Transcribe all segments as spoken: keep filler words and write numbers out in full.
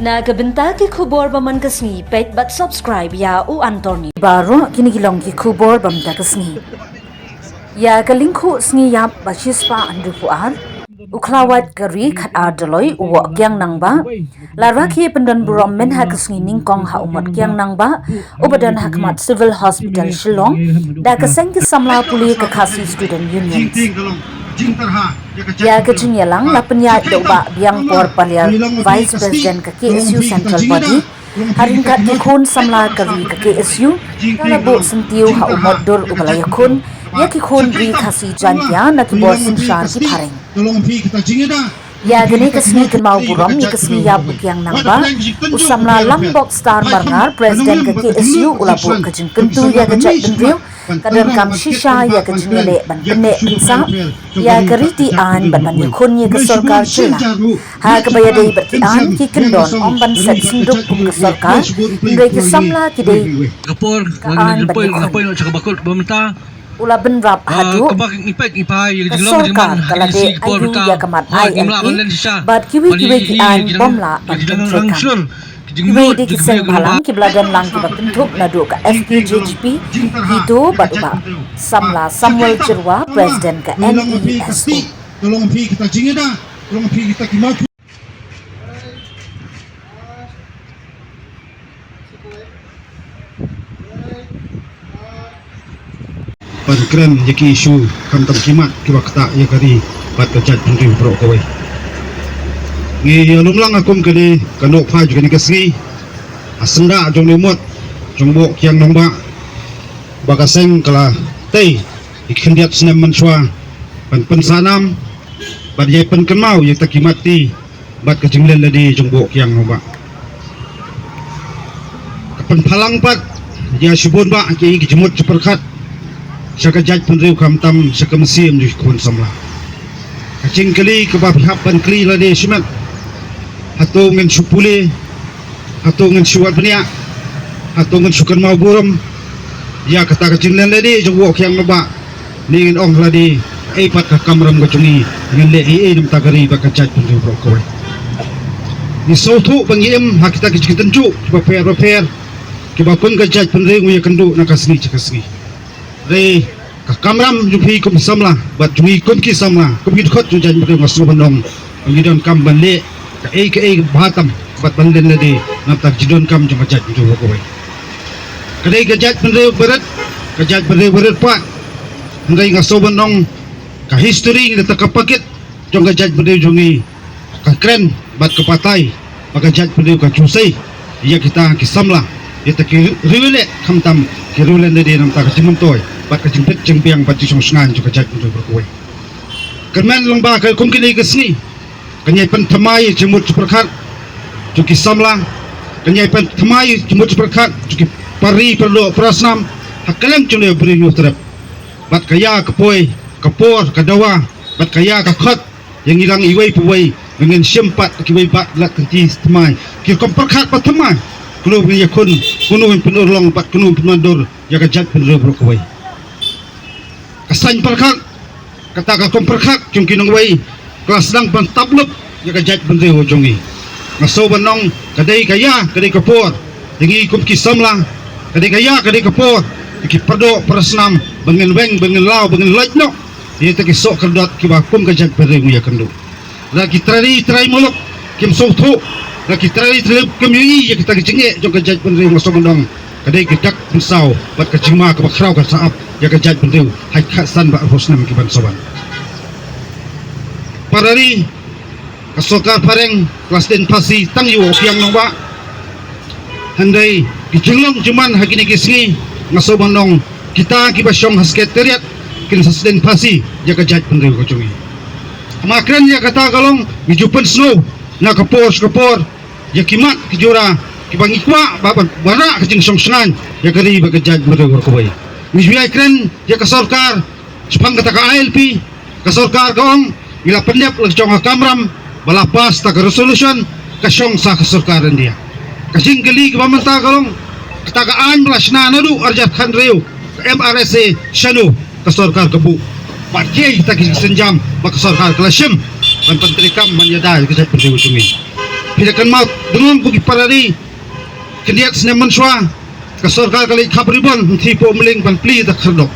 Na ka bynta ki khubor ba man ka sngi, peit bad subscribe ïa u Anthony. Baroh kine ki long ki khubor ba man ka sngi. Ïa ka lyngkhuh sngi ïap ba shispah hynriewphew ar, u khlawait ka ri khatar Dolloi u Woh Kiang Nangbah la rakhe pyndon burom mynha ka sngi nyngkong ha u Mot Kiang Nangbah uba don ha khmat Civil Hospital Shillong da ka seng ki samla pule ka Khasi Student Union. Ïa ka jingïalang la pynïaid da u Bah Biangkor Paliar, Vice President ka K S U Central Body, ha ryngkat ki khun samla ka ri ka K S U, ka la buh syntiew ha u mot dur uba la ïakhun ïa ki khun ri Khasi Jaiñtia na ki bor synshar ki phareng. Ïa kane ka sngi kynmaw burom ïa ka sngi ïap u Kiang Nangbah, u samla Lambok Star Marngar, President ka K S U, u la buh ka jingkyntu ïa ka jaitbynriew, ka donkam shisha ïa ka jingïaleh ban pynneh pynsah ïa ka riti aiñ bad ban ïakhun ïa ka sorkar jylla. Ha kaba ïadei bad ki aiñ, ki kyndon ym ban set synduk kum ka sorkar, hynrei ki samla ki dei ka aiñ ban ïakhun. U la bynrap haduh ka sorkar ka la dei aïu ïa ka mat I L P bad kiwei kiwei ki aiñ bym lah ban pyntreikam. Kiwei de ki seng bhalang kiba la don lang kiba kynthup naduh ka F K J G P, HITO bad u Bah samla Samuel Jyrwa, President ka N E S O. Ban kren ïa ki issue khamtam ki mat kiba ktah ïa ka ri bad ka jaitbynriew baroh kawei. Ngi ïa lum lang ha kum kane ka nohphai jong kane ka sngi ha syndah jong une u mot jong u Woh Kiang Nangbah ba ka seng ka la tei ïa ki khyndiat snem mynshuwa ban pynsah nam bad ïa pynkynmaw ïa kita ki mat ti bad ka jingleh lade jong u Woh Kiang Nangbah. Ka pynphalang pat ïa shibun bah ki, ki jingmut jingpyrkhat sha ka jaitbynriew khamtam sha ka mynsiem jong ki khun samla. Ka jingkylli kaba phi hap ban kylli lade shimet, hato ngin shu pule, hato ngin shu wad bniah, hato ngin shu kynmaw burom ïa kata ka jingleh lade jong u Woh Kiang Nangbah? Ne ngin ong lade, ei pat ka kamram ka jong ngi, ngin leh ei ei namar ka ri bad ka jaitbynriew baroh kawei. Ngi sngewthuh ba ngi im ha kita ki jingtynjuh kiba pher ba pher kiba kum ka jaitbynriew ngi ïakynduh na ka sngi sha ka sngi. Hynrei ka kamram jong phi kum ki samla bad jong ngi kum ki samla, kum ki dkhot jong jaitbynriew, nga sngew ban ong ba ngi donkam ban leh kaei kaei bha tam bad ban leh lade namar ka jingdonkam jong ka jaitbynriew baroh kawei. Ka dei ka jaitbynriew barit, ka jaitbynriew barit pat. Hynrei nga sngew ban ong ka history ngi da ta ka pakit jong ka jaitbynriew jong ngi ka kren bad ka batai ba ka jaitbynriew ka ju sei ïa kita ki samla, ïa kita ki riewleh khamtam ki riewleh lade namar ka jingmyntoi bad ka jingbit jingbiang bad jingshong shngaiñ jong ka jaitbynriew baroh kawei. Kyrmen lyngba ka kum kine ki sngi kan ïai pynthymmai ïa ki jingmut jingpyrkhat jong ki samla, kan ïai pynthymmai ïa ki jingmut jingpyrkhat jong ki para ri para doh para snam ha kylleng jong ka ri Hynñiewtrep. Bad ka ïa ka poi ka por ka dawa bad ka ïa ka khot ïa ngi lang iwei pa iwei, ba ngin shim pat kiwei pat lad kynti thymmai, ki rukom pyrkhat pat thymmai, kumno ngin ïakhun, kumno ngin pynurlong bad kumno ngin pynwandur ïa ka jaitbynriew baroh kawei. Ka saiñ pyrkhat, kata ka rukom pyrkhat jong ki nongwei ka la sdang ban tap lup ïa ka jaitbynriew jong ngi. Nga sngew ban ong ka dei ka ïa ka dei ka por ïa ngi kum ki samla, ka dei ka ïa ka dei ka por ïa ki para doh para snam ba ngin weng, ba ngin law, ba ngin lait noh ïa kita ki soh kyrdoh kiba kum ka jaitbynriew ngi ïakynduh. La ki trai ri trai muluk kim sngewthuh, la ki trai ri trai muluk kim ïohi ïa kita ki jingeh jong ka jaitbynriew. Nga sngew ban ong ka dei ka dak pynsaw bad ka jingma kaba khraw ka sa ap ïa ka jaitbynriew ha ki khatsan bad arphew snem kiban sa wan. Para ri, ka sorkar phareng ka la sdien phasi tang ïa u Kiang Nangbah. Hynrei ki jinglong jingman ha kine ki sngi, nga sngew ban ong kita kiba shong ha Secretariat kin sa sdien phasi ïa ka jaitbynriew ka jong ngi. Haba kren ïa kata ka long ngi ju pynsngew na ka por sha ka por ïa ki mat ki jura kiba ngi kwah ba, ba, ba rah ka jingshong shngaiñ ïa ka ri bad ka jaitbynriew baroh kawei. Ngi ju ïai kren ïa ka sorkar shaphang kata ka I L P, ka sorkar ka ong ngi la pyndep la ka jong ka kamram ba la pass ta ka resolution ka shong sa ka sorkar India. Ka jingkylli kaba mynta ka long kata ka aiñ ba la shna naduh arhajar khathynriew ka M R S A shano ka sorkar ka buh? Bad kiei kita ki synjam ba ka sorkar ka la shim ban pyntreikam ban ïada ïa ka jaitbynriew jong ngi? Ïa kan mau dengong ku ki para ri. Khyndiat snem mynshuwa ka sorkar ka leit khap ribon hynthi poh Mling ban plie da khyrdop.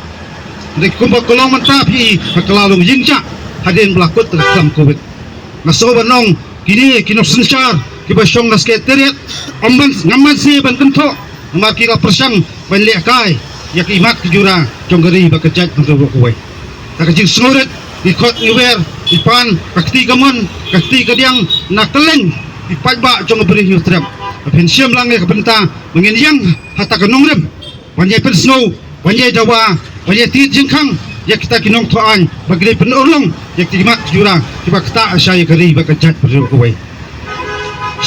Dei kumba ka long mynta phi ka la long ïing jah hadien ba la kut da ka klam covid. Nga sngew ban ong kine ki nongsynshar kiba shong na Secretariat ym ban ngam ban sngewbha ban kynthoh namar ki la pyrshang ban lehkai ïa ki mat ki jura jong ka ri bad ka jaitbynriew baroh kawei. Da ka jingsngewrit ngi khot ngi wer ngi pan ka kti ka mon ka kti ka diang na kylleng ki paidbah jong ka Bri Hynñiewtrep. Phin shim lang ïa ka bynta ba ngin ïeng ha kata ka nongrim ban ïai pynsngew ban ïai dawa ban ïai tied jingkhang ïa kita ki nongthoh aiñ ba ki dei pynurlong ïa ki mat ki jura kiba ktah sha ïa ka ri bad ka jaitbynriew kawei.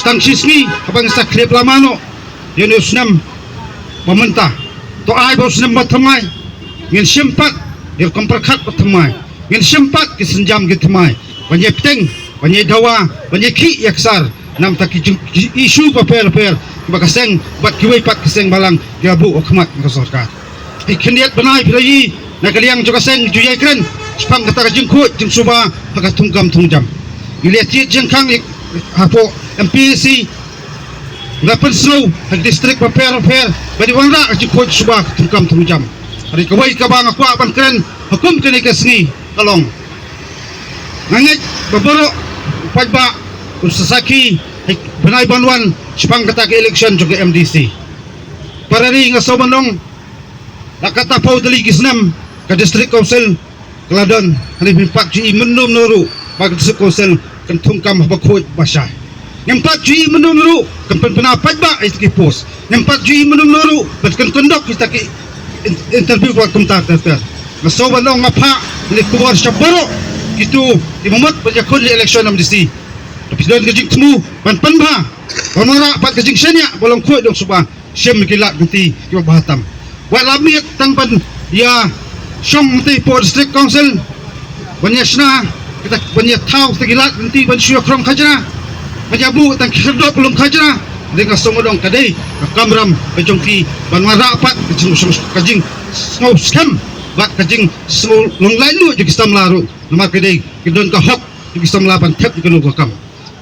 Tang shisngi haba ngin sa khlep lama noh ïa une u snem ba mynta, to ai ba u snem ba thymmai ngin shim pat ïa ka rukom pyrkhat ba thymmai, ngin shim pat ki sienjam ki thymmai ban ïai bteng ban ïai dawa ban ïai khih ïa ka sar namar ki jing, ki issue bapher bapher ba ka seng bad kiwei pat ki seng balang ki la buh ha khmat ka sorkar. Ki khyndiat bnai phi la ïohi na ka liang jong ka seng ju ïai kren shaphang kata ka jingkhuid jingsuba ha ka thungkam thungjam. Ngi la tied jingkhang hapoh MPAC, ngi la pynsngew ha ki district bapher bapher ba dei wanrah ka jingkhuid jingsuba ha ka thungkam thungjam. Hynrei kawei kaba nga kwah ban kren ha kum kane ka sngi ka long, nga ngeit ba baroh u paidbah u sa sakhi ha ki bnai ban wan shaphang kata ka election jong ka MDC. Para ri, nga sngew ban ong la kata phew tylli ki snem ka District Council ka la don, hynrei phim pat ju i mynno mynno ruh ba ka District Council kan thungkam haba khuid ba shai. Ngim pat ju i mynno mynno ruh kan pynbna paidbah ïa ki post. Ngim pat ju i mynno mynno ruh ba kan conduct kita ki in-, interview ba kumta ter ter. Nga sngew ban ong nga phah ïa ka khubor sha baroh kito kiba mut ban ïakhun ïa ka election MDC. Phi don ka jingthmu ban pynbha ban wanrah pat ka jingshaniah ba long khuid long suba. Shim ki lad ki lynti kiba bha tam. Wat la miet tang ban ïa shong hangtei hapoh District Council ban ïa shna kita, ban ïa thaw kita ki lad ki lynti ban shu ïa khrong khajna, ban ïa buh tang ki khyrdop lum khajna. Dei, nga sngew ban ong ka dei ka kamram ka jong ki ban wanrah pat ka jing, ka jingsngew skhem bad ka jingsngew long laitluid jong ki samla ruh. Namar ka dei ki don ka hok jong ki samla ban thep ïa kano ka kam.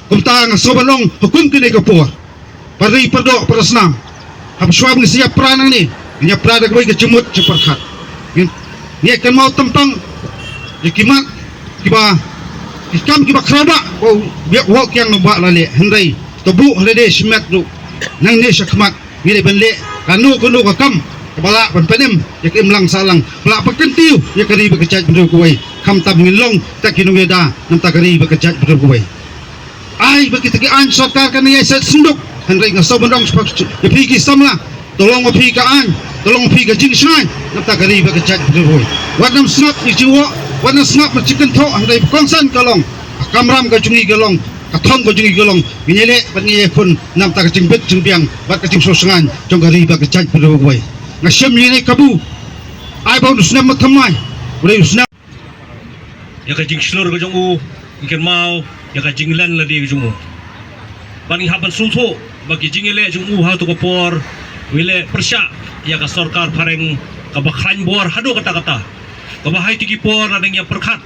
Kumta nga sngew ban ong ha kum kine ki por, para ri para doh para snam, haba shuwa ba ngin sa ïapra nangne, ngin ïapra da kawei ka jingmut jingpyrkhat. Ngin, ngin ïa kynmaw tympang ïa ki mat kiba, ki kam kiba khraw ba u Woh Kiang Nangbah u la leh. Hynrei to buh ha lade shimet ruh, nangne sha khmat ngi dei ban leh kano kano ka kam kaba lah ban pynim ïa ka imlang sahlang, ba lah ban kyntiew ïa ka ri bad ka jaitbynriew kawei. Khamtam ngin long kita ki nongïada na bynta ka ri bad ka jaitbynriew kawei. Ai ba kita ki aiñ sorkar kan ïai set synduk. Hynrei nga sngew ban ong ïa phi ki samla, to long ma phi ka aiñ, to long ma phi ka jingshngaiñ na bynta ka ri bad ka jaitbynriew kawei. Wat nym sngap na ki jingwoh, wat nym sngap na ki jingkynthoh, hynrei ba kongsan ka long, ka kamram ka jong ngi ka long, ka thong ka jong ngi ka long, ngin ïaleh bad ngin ïakhun na bynta ka jingbit jingbiang bad ka jingsngewshngaiñ jong ka ri bad ka jaitbynriew kawei. Nga shim ïa kane kabu, ai ba u snem ba thymmai u dei u snem ïa ka jingshlur ka jong u, ngi kynmaw ïa ka jinglen lade ka jong u. Bad ngi hap ban sngewthuh ba ki jingïaleh jong u ha tu ka por, u ïaleh pyrshah ïa ka sorkar phareng kaba khlaiñ bor haduh katta katta, kaba ha kito ki por la dang ïa pyrkhat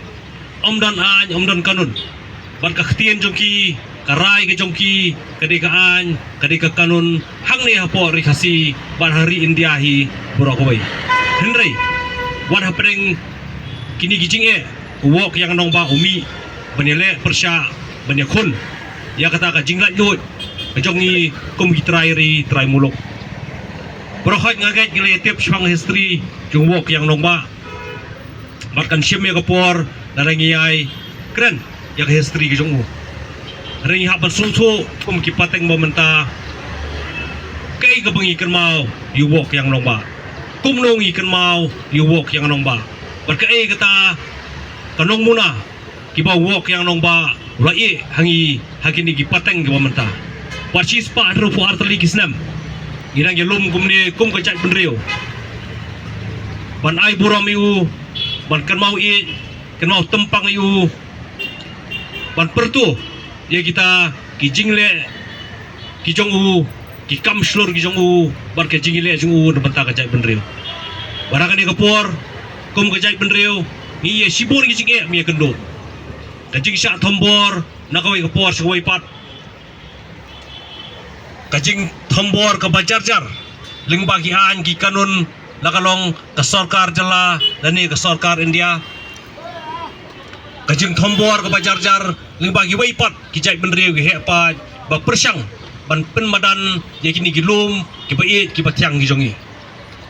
ym don aiñ ym don kanun. Bad ka ktien jong ki, ka rai ka jong ki, ka dei ka aiñ, ka dei ka kanun hangne hapoh ri Khasi bad ha ri India hi baroh kawei. Hynrei wat hapdeng kine ki jingeh, u Woh Kiang Nangbah u mih ban ïaleh pyrshah, ban ïakhun ïa kata ka jinglaitluid ka jong ngi kum ki trai ri trai muluk. Baroh hoi nga ngeit ngi la ïa tip shaphang history jong u Woh Kiang Nangbah. Bad kan shim ïa ka por lada ngi ïai kren ïa ka history ka jong u. Hynrei ngi hap ban sngewthuh kum ki pateng ba mynta, kaei kaba ngi kynmaw ïa u Woh Kiang Nangbah, kumno ngi kynmaw ïa u Woh Kiang Nangbah, bad kaei kata ka nongmuna kiba u Woh Kiang Nangbah u la ïeh ha ngi ha kine ki pateng kiba mynta. Bad shispah hynriewphew ar tylli ki snem ngi dang ïalum kumne kum ka jaitbynriew ban ai burom ïa u, ban kynmaw ïeit, kynmaw tympang ïa u, ban pyrto ïa kita ki jingleh ki jong u, ki kam shlur ki jong u bad ka jingïaleh jong u na bynta ka jaitbynriew. Bad ha kane ka por kum ka jaitbynriew ngi ïa shibun ki jingeh ïa kynduh, ka jingshah thombor na kawei ka por sha kawei pat. ka jingthombor kaba jarjar lyngba ki aiñ ki kanun, la ka long ka sorkar jylla lane ka sorkar India. Ka jingthombor kaba jarjar lyngba kiwei pat ki jaitbynriew ki heh paid ba pyrshang ban pynmadan ïa kine ki lum kiba ïeit kiba thiang ki jong ngi.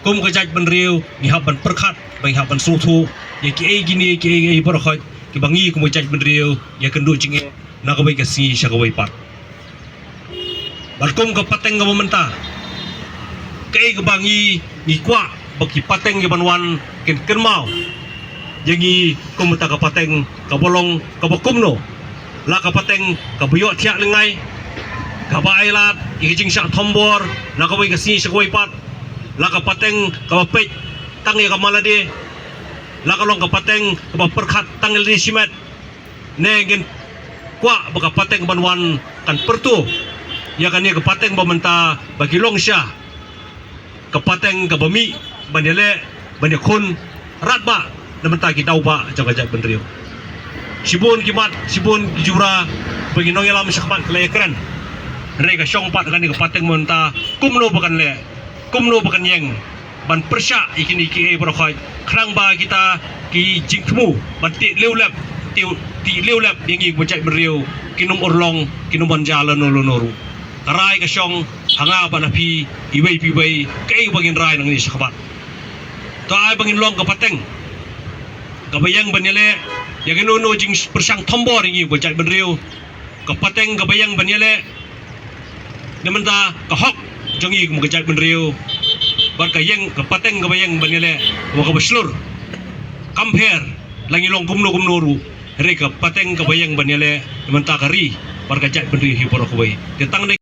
Kum ka jaitbynriew ngi hap ban pyrkhat, ba ngi hap ban sngewthuh ïa kiei kine kiei kiei baroh kiba ngi kum ka jaitbynriew ïakynduh jingeh na kawei ka sngi sha kawei pat. Bad kum ka pateng kaba mynta, kaei kaba ngi, ngi kwah ba ki pateng kiban wan kin kynmaw ïa ngi kum mynta ka pateng kaba long kaba kumno. La ka pateng kaba ïoh thiah lyngngai, kaba ailad ïa ka jingshah thombor na kawei ka sngi sha kawei pat. La ka pateng kaba peit tang ïa ka mala de. La ka long ka pateng kaba pyrkhat tang ïa lade shimet. Ne ngin kwah ba ka pateng ban wan kan pyrto ïa kane ka pateng ba mynta ba ki long sha ka pateng kaba mih ban ïaleh ban ïakhun radbah na bynta ki daw bah jong ka jaitbynriew. Shibun ki mat, shibun ki jubra ba ki nongïalam shakhmat ki la ïakren. Hynrei ka shong pat kane ka pateng mynta kumno ba kan leh, kumno ba kan ïeng ban pyrshah ïa kine kiei baroh khoit, khnang ba kita ki jingthmu ban tih liewlep, tih, tih liewlep ïa ngi kum ka jaitbynriew kin ym urlong, kin ym ban jia lano lano ruh. Ka rai ka shong ha nga bad ha phi iwei pa iwei, kaei ba ngin rai nangne shakhmat. To ai ba ngin long ka pateng kaba ïeng ban ïaleh ïa kano kano jingpyrshang thombor ïa ngi kum ka jaitbynriew. Ka pateng kaba ïeng ban ïaleh na bynta ka hok jong ngi kum ka jaitbynriew. Bad ka ïeng, ka pateng kaba ïeng ban ïaleh kaba, kaba shlur. Kam pher la ngi long kumno kumno ruh, hynrei ka pateng kaba ïeng ban ïaleh na bynta ka ri bad ka jaitbynriew hi baroh kawei. Te tang dei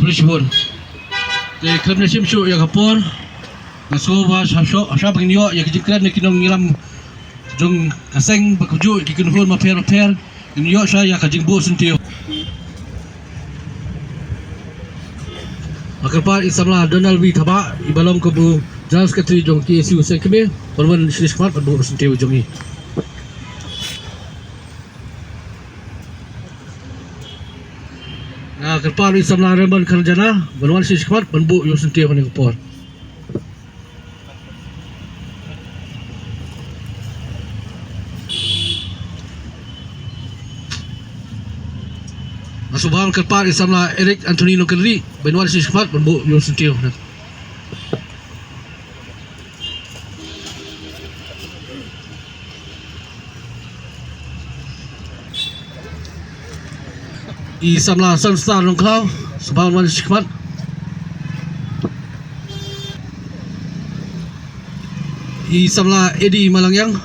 Khublei shibun. Te khlem da shim shuh ïa ka por, nga sngewbha sha shuh, sha ba ngin ïoh ïa ka jingkren na ki nongïalam jong ka seng ba kumjuh ki kynhun bapher bapher. Ngin ïoh sha ïa ka jingbuh syntiew. Nga kyrpad i samla Donald W Thabah, i ba long kum u General Secretary jong K S U Seng Kmie, ban wan sha khmat ban buh syntiew jong i. Nga kyrpad i samla Raymond Kharjana ban wan sha khmat ban buh ïa u syntiew ha kane ka por. Nga sngewbha kyrpad ïa i samla Eric Anthony Nongkynrih ban wan sha khmat ban buh ïa u syntiew. I samla Sunstar Nongkhlaw, sngewbha wan sha khmat. I samla Eddie Malangyang.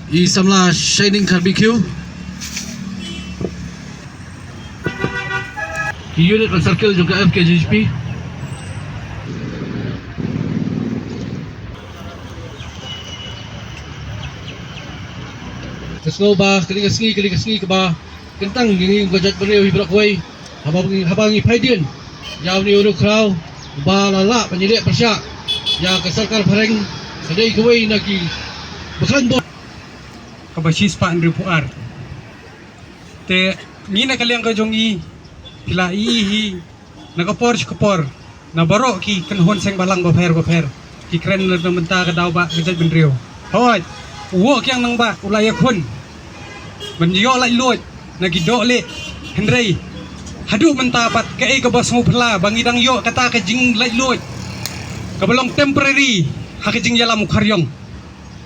I samla Shining Kharbikiew. Ki unit bad circle jong ka F K J G P. Nga sngewbha kane ka sngi, kane ka sngi kaba kyntang ïa ngi kum ka jaitbynriew hi baroh kawei. Haba ngi, haba ngi phai dien ïa une u rukom khraw ba la lah ban ïaleh pyrshah ïa ka sorkar phareng, ka dei kawei na ki baklan bor kaba shispah hynriewphew ar. Te ngi na ka liang ka jong ngi, phi la ïohi na ka por sha ka por, na baroh ki kynhun seng bhalang bapher bapher ki kren na bynta ka daw bah ka jaitbynriew. Hooid, u Woh Kiang Nangbah u la ïakhun ban ïoh laitluid na ki dohlieh, hynrei haduh mynta pat kaei kaba sngewphylla ba ngi dang ïoh kata ka jinglaitluid kaba long temporary ha ka jingïalam u Khariong.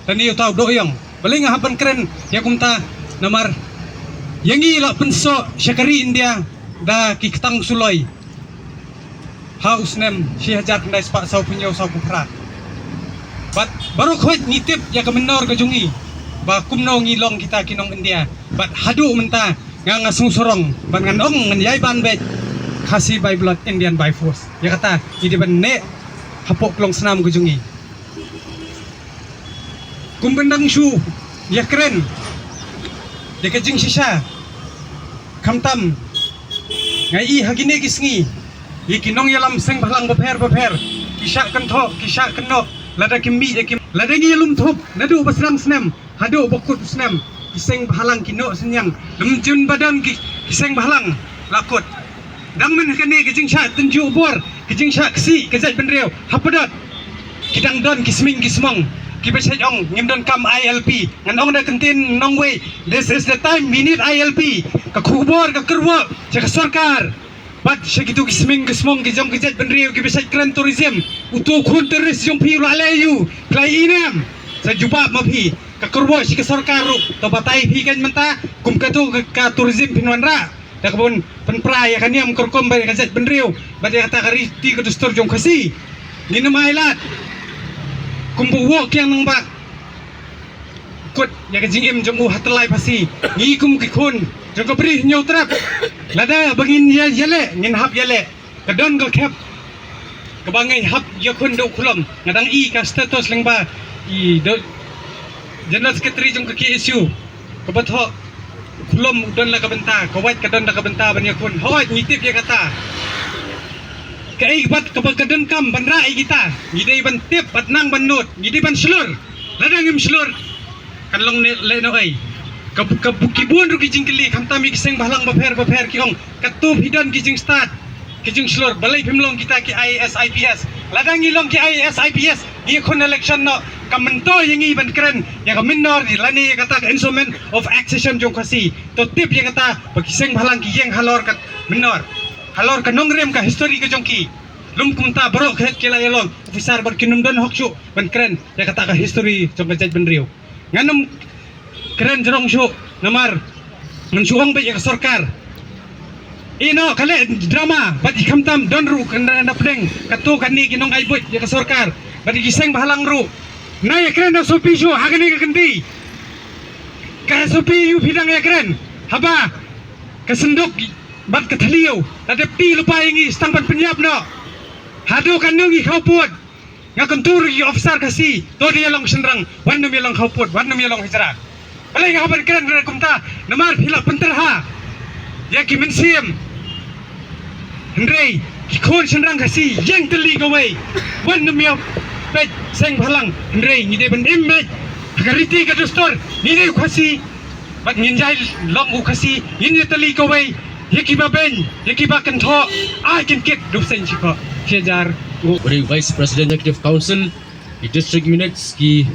Lane uta u Dohïong. Balei nga hap ban kren ïa kumta? Namar ïa ngi la pynsoh sha ka ri India da ki ktang suloi. Ha u snem shi hajar khyndai spah saw phew hynñiew saw phew phra. Bad baroh khoit ngi tip ïa ka mynnor ka jong ngi ba kumno ngi long kita ki nong India. Bad haduh mynta nga nga sngewsarong bad ngan ong ngan ïai ban beit Khasi by blood, Indian by force. Ïa kata ngi dei ban neh hapoh klong snam ka jong ngi. Kum ban dang shu ïakren ïa ka jingshisha. Khamtam nga i ha kine ki sngi ïa ki nongïalam seng bhalang bapher bapher, ki shah kynthoh, ki shah kynnoh, lada ki mih ïa ki, lada ngi ïalum thup naduh ba sdang snem haduh ba kut snem, ki seng bhalang ki noh synñiang, lem jun ba don ki, ki seng bhalang la kut. Dang myn ha kane ka jingshah tynjuh bor, ka jingshah ksih ka jaitbynriew, hapdeng ki dang don ki sming ki smong kiba shait ong ngim donkam I L P. Ngan ong da ka ktien nongwei, this is the time we need I L P. Ka khubor ka kyrwoh sha ka sorkar bad sha kitu ki sming ki smong ki jong ka jaitbynriew kiba shait kren tourism. Utu u khun terrorist jong phi u la leh aïu? Phi la ïohi ne em? Sa jubab ma phi. Ka kyrwoh sha ka sorkar ruh, to batai phi kan mynta kum katu ka, ka tourism phin wanrah. Da kaba pynpra ïa ka niam ka rukom bad ïa ka jaitbynriew bad ïa kata ka riti ka dustur jong Khasi. Ngin ym ailad. Kumba u Wohkiang Nangbah kut ïa ka jingim jong u ha Tyllai Phasi, ngi kum ki khun jong ka Bri Hynñiewtrep, lada ba ngin ïa, ïaleh ngin hap ïaleh. Ka don ka khep kaba ngi hap ïakhun da u Khulom. Nga dang i ka status lyngba i da u General Secretary jong ka K S U kaba thoh u Khulom u don la ka bynta, ka Wait ka don la ka bynta ban ïakhun. Hooid, ngi tip ïa kata. Kaei bad kaba ka donkam ban rah ïa kita, ngi dei ban tip bad nang ban nud, ngi dei ban shlur. Lada ngim shlur kan long ne lehnohei. Ka, ka, ki bun ruh ki jingkylli, khamtam ïa ki seng bhalang bapher bapher ki ong, katto phi don ki jingstad, ki jingshlur, balei phim long kita ki I A S I P S? Lada ngi long ki I A S I P S, ngi khun election noh, kam myntoi ïa ngi ban kren ïa ka mynnor lane ïa kata ka Instrument of Accession jong Khasi. To tip ïa kata ba ki seng bhalang ki ïeng halor ka mynnor, halor ka nongrim ka history ka jong ki. Lum kumta baroh khoit ki la ïalong officer bad kim don hok shuh ban kren ïa kata ka history jong ka jaitbynriew. Ngan ym kren jrong shuh namar ngan shu ong beit ïa ka sorkar. Ïa no, ka leh drama bad i khamtam don ruh ka na, na pdeng katto katne ki nongai buit ïa ka sorkar bad ïa ki seng bhalang ruh. Na ïakren na S O P shuh ha kane ka kynti. Ka S O P ïa u phi dang ïakren haba ka synduk bad ka thliew, lada phi lypa ïa ngi, tang ban pynïap noh. Haduh katno ngi khawpud? Nga kyntu ruh ïa ki officer Khasi, to da ïalong shynrang, wat nym ïalong khawpud, wat nym ïalong hijra. Balei nga hap ban kren kumta? Namar phi la pynterha ïa ki mynsiem. Hynrei ki khun shynrang Khasi ïeng tylli kawei. Wat nym ïa peit seng bhalang, hynrei ngi dei ban im beit ha ka riti ka dustur. Ngi dei u Khasi bad ngin ïai long u Khasi, ngin ïatylli kawei ïa kiba beiñ, ïa kiba kynthoh. Ai kin kit dup seng shikho. Shi hajar. Uri Vice President Executive Council, ki district units, ki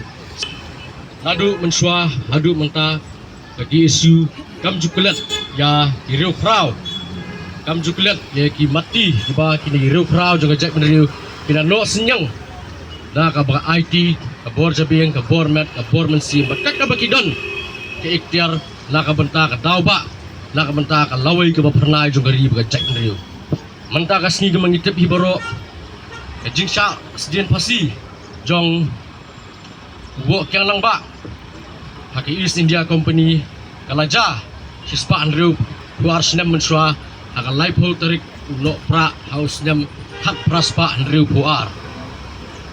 naduh mynshuwa haduh mynta, ka K S U kam ju klet ïa ki riewkhraw, kam ju klet ïa ki matti kiba kine ki riewkhraw jong ka jaitbynriew ki la noh synñiang da kaba ka aiti, ka bor jabieng, ka bor met, ka bor mynsiem bad kat kaba ki don ka iktiar na ka bynta ka daw bah, na ka bynta ka lawei kaba phyrnai jong ka ri bad ka jaitbynriew. Mynta ka sngi kumba ngi tip hi baroh, ka jingshah sdien phasi jong u Wohkiang Nangbah ha ka East India Company ka la jia shispah hynriew phew ar snem mynshuwa, ha ka laiphew tarik u Nohprah ha u snem khatphra spah hynriew phew ar.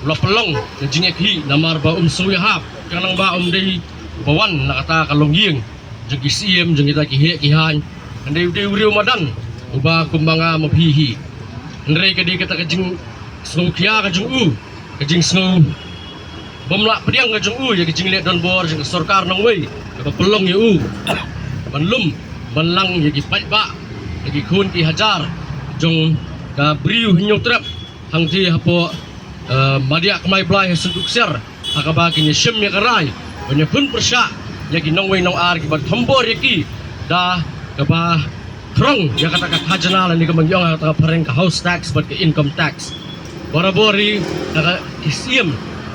U la pynlong ka jingïakhih namar ba um sngew ïahap, Kiang Nangbah um dei uba wan na kata ka longïing jong ki siem, jong kita ki heh ki haiñ. Hynrei u dei u riew madan uba kumba nga ma phi hi. Hynrei ka dei kata ka jingsngewkhia ka jong u, ka jingsngew bym lah pdiang ka jong u ïa ka jingleh donbor jong ka sorkar nongwei kaba pynlong ïa u ban lum ban lang ïa ki paidbah, ïa ki khun ki hajar jong ka Bri Hynñiewtrep hangtei hapoh, eh, Madiah Kmai Blai ha Syntuk Ksiar, ha kaba kin ïashim ïa ka rai ban ïakhun pyrshah ïa ki nongwei nongar kiba thombor ïa ki da kaba khrong ïa kata ka khajna lane kaba ngi ong ha kata ka phareng ka house tax bad ka income tax. Barabor hi na ka ki siem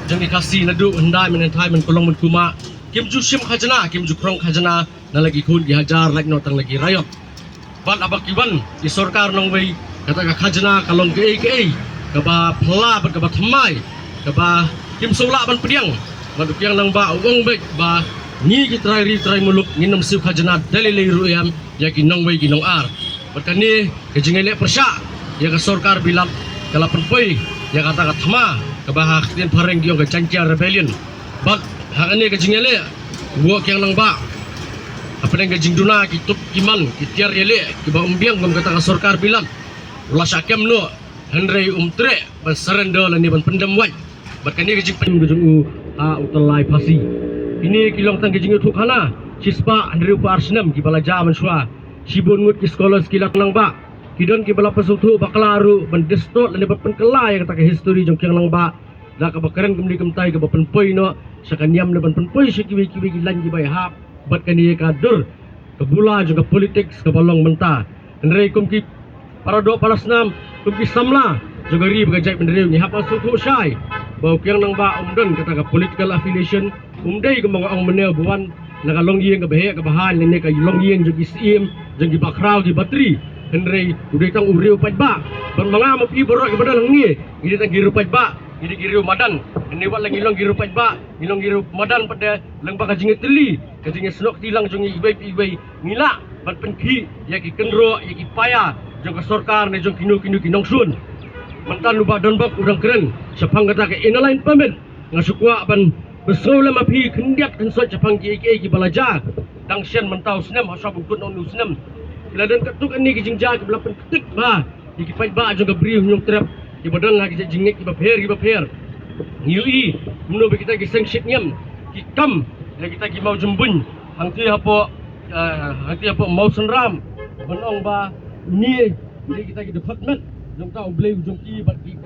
jong ki Khasi naduh hyndai mynhyndai, mynpulong mynkumah, kim ju shim khajna, kim ju khrong khajna na la ki khun ki hajar, lait noh tang la ki raiot. Bad haba ki wan ki sorkar nongwei, Kata ka khajna ka long kaei kaei kaba phylla bad kaba thymmai, kaba kim sngewlah ban pdiang. Bad u Kiang Nangbah u ong beit ba ngi ki trai ri trai muluk ngin ym siew khajna da lei lei ruh ïa ki nongwei ki nongar. Bad kane ka jingïaleh pyrshah ïa ka sorkar bilat ka la pynpoi ïa kata ka thma kaba ha ktien phareng ki ong ka Jaiñtia Rebellion. Bad ha kane ka jingïaleh u Kiang Nangbah hapdeng ka jingduna ki tup ki man ki tiar ïaleh kiba ym biang kum kata ka sorkar bilat, u la shah kem noh, hynrei um treh ban surrender lane ban pyndem wait. Bad kane ka jingpyndem ka jong u ha u tyllai phasi. Kine ki long tang ka jingïathuhkhana shispah hynriewphew ar snem kiba la jia mynshuwa. Shibun ngut ki scholars ki la, Kiang Nangbah, ki don kiba la pynsngewthuh bakla ruh ban distort lane ban pynkylla ïa kata ka history jong Kiang Nangbah. Da kaba kren kumne kumtai kaba pynpoi noh sha ka niam ne ban pynpoi sha kiwei kiwei ki lain kiba ïahap bad kane ka dur ka bula jong ka politics kaba long mynta. Hynrei kum ki paradoh parasnam, kum ki samla jong ka ri bad ka jaitbynriew, ngi hap ban sngewthuh shai ba u Kiang Nangbah um don kata ka political affiliation. Um dei kumba nga ong mynne ba wan na ka longïing kaba heh kaba haiñ lane ka longïing jong ki syiem, jong ki bakhraw ki batri. Hynrei u dei tang u riew paidbah. Bad ma nga ma phi baroh kiba don hangne ngi dei tang ki riew paidbah, ngi dei ki riew madan. Hynrei wat la ngi long ki riew paidbah, ngi long ki riew madan pat de, lyngba ka jingïatylli, ka jingïasnoh kti lang jong ngi iwei pa iwei, ngi lah ban pynkhih ïa ki kynroh, ïa ki paia jong ka sorkar ne jong kino kino ki nongshun. Mynta u Bah Donbok u dang kren shaphang kata ka Inner Line Permit. Nga shu kwah ban pynsngew lem ma phi khyndiat khynsoit shaphang kiei kiei kiba la jia dang shen mynta u snem, ha shwa ban kut noh u snem. Ki la don katto katne ki jingjia kiba la pynktik bha ïa ki paidbah jong ka Bri u Hynñiewtrep kiba don ha ki jingngeit kiba pher kiba pher. Ngi ïohi kumno ba kita ki seng shit niam ki kam ïa kita ki mawjymbuiñ hangtei hapoh, eh, hangtei hapoh Mawsynram, ban ong ba une, une kita ki department jong uta u blei u jong ki bad ki,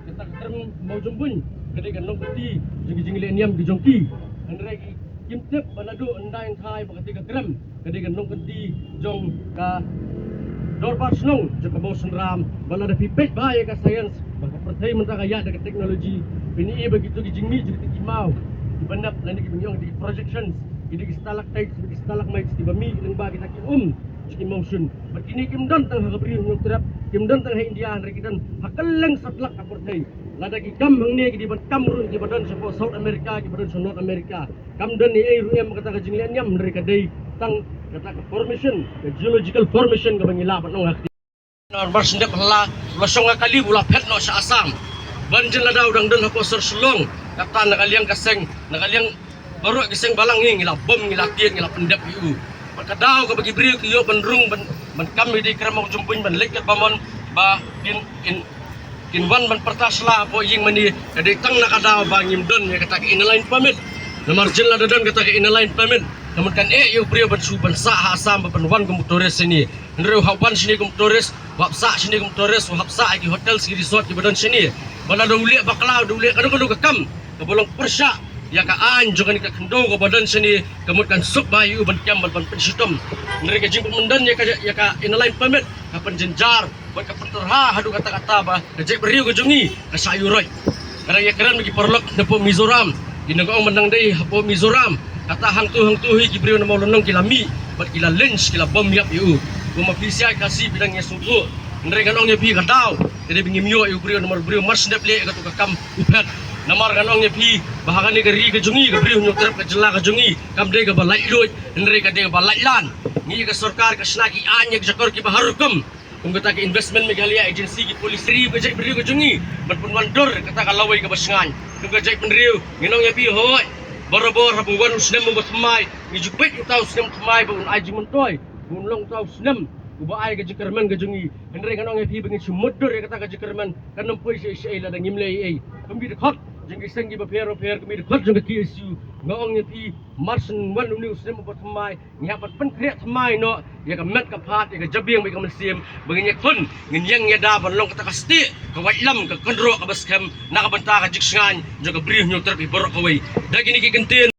kita ki krem mawjymbuiñ ka dei ka nongkynti jong ki jingleh niam ki jong ki. Hynrei ki kim tip ba naduh hyndai hynthai ba kata ka krem ka dei ka nongkynti jong ka dorbar shnong jong ka Mawsynram. Ba lada phi peit bha ïa ka science, ba ka pyrthei mynta ka ïaid da ka technology, phin ïohi ba kito ki jingmih jong kita ki maw kiba nep lane kiba ngi ong ki projections, ki dei ki stalactites, ki dei ki stalagmites kiba mih lyngba kita ki um jong ki mawshun. Bad kine kim don tang ha ka Bri u Hynñiewtrep, kim don tang ha India, hynrei ki don ha kylleng satlak ka pyrthei. Lada ki kam hangne ki dei ban kam ruh kiba don shapoh South America, kiba don sha North America. Kam don ei ei ruh em kata ka jingleh niam, hynrei ka dei tang kata ka formation, ka geological formation kaba ngi lah ban ong ha ka. Namar shen dep ha la, u la shong ha kali, u la phet noh sha Assam. Ban jin lada u dang don hapoh sor Shillong, kata na ka liang ka seng, na ka liang baroh ki seng balang ngi, ngi la bom, ngi la tied, ngi la pyndep ïa u. Bad ka daw kaba ki briew ki ïoh ban rung, ban, ban kam ïa ki krem mawjymbuiñ, ban leit katba mon, ba kin, kin, kin wan ban pyrta sla hapoh ïing mane, ka dei tang na ka daw ba ngim don ïa kata ka Inner Line Permit. Namar jin lada don kata ka Inner Line Permit, namar kan eh ïa u briew ban shu ban sah ha Assam ba ban wan kum u tourist shane. Hynrei u hap wan shane kum tourist, u hap sah shane kum tourist, u hap sah ha ki hotels, ki resort kiba don shane. Ba lada u leh bakla, u leh kano kano ka kam kaba long pyrshah ïa ka aiñ jong kane ka khyndew kaba don shane, ka mut kan suk bha ïa u ban kiam bad ban pynshitom. Hynrei ka jingpynmyndan ïa ka, ïa ka Inner Line Permit ka pynjynjar bad ka pynthurha haduh katta katta ba ka jaitbynriew ka jong ngi ka shah ïuh roit. Ka dang ïakren bad ki paralok na poh Mizoram, ki nang ong ba nang dei hapoh Mizoram, kata hangtu hangtu hi ki briew na Mawlynnong ki la mih bad ki la lynch, ki la bom ïap ïa u. Kum ma phi sha Khasi phi dang ïasngewthuh. Hynrei ngan ong ïa phi ka daw ka dei ba ngim ïoh ïa u briew namar u briew mar sngewdep leh ïa katu ka kam u phet. Namar ngan ong ïa phi ba ha kane ka ri ka jong ngi, ka Bri u Hynñiewtrep, ka jylla ka jong ngi, kam dei kaba laitluid, hynrei ka dei kaba laitlan. Ngi ïa ka sorkar ka shna ki aiñ ïa ka jakor kiba har rukom. Kum kata ka Investment Meghalaya Agency, ki policy ri ka jaitbynriew ka jong ngi ban pynwandur kata ka lawei kaba shngaiñ. Kum ka jaitbynriew ngi ong ïa phi hooid, barabor haba wan u snem uba thymmai ngi ju peit uta u snem thymmai ba un ai jingmyntoi, ba un long uta u snem uba ai ka jingkyrmen ka jong ngi. Hynrei ngan ong ïa phi ba ngin shu mutdur ïa kata ka jingkyrmen, kan ym poi shaei shaei lada ngim leh ei ei. Kum ki dkhot jong ki seng kiba pher bapher, kum ki dkhot jong ka K S U, nga ong ïa phi mar shen wan une u snem uba thymmai ngi hap ban pynkhreh thymmai noh ïa ka met ka phad, ïa ka jabieng bad ïa ka mynsiem, ba ngin ïakhun, ngin ïeng ïada ban long kata ka stieh ka waitlam, ka kynroh kaba skhem na ka bynta ka jingshngaiñ jong ka Bri u Hynñiewtrep hi baroh kawei. Da kine ki kyntien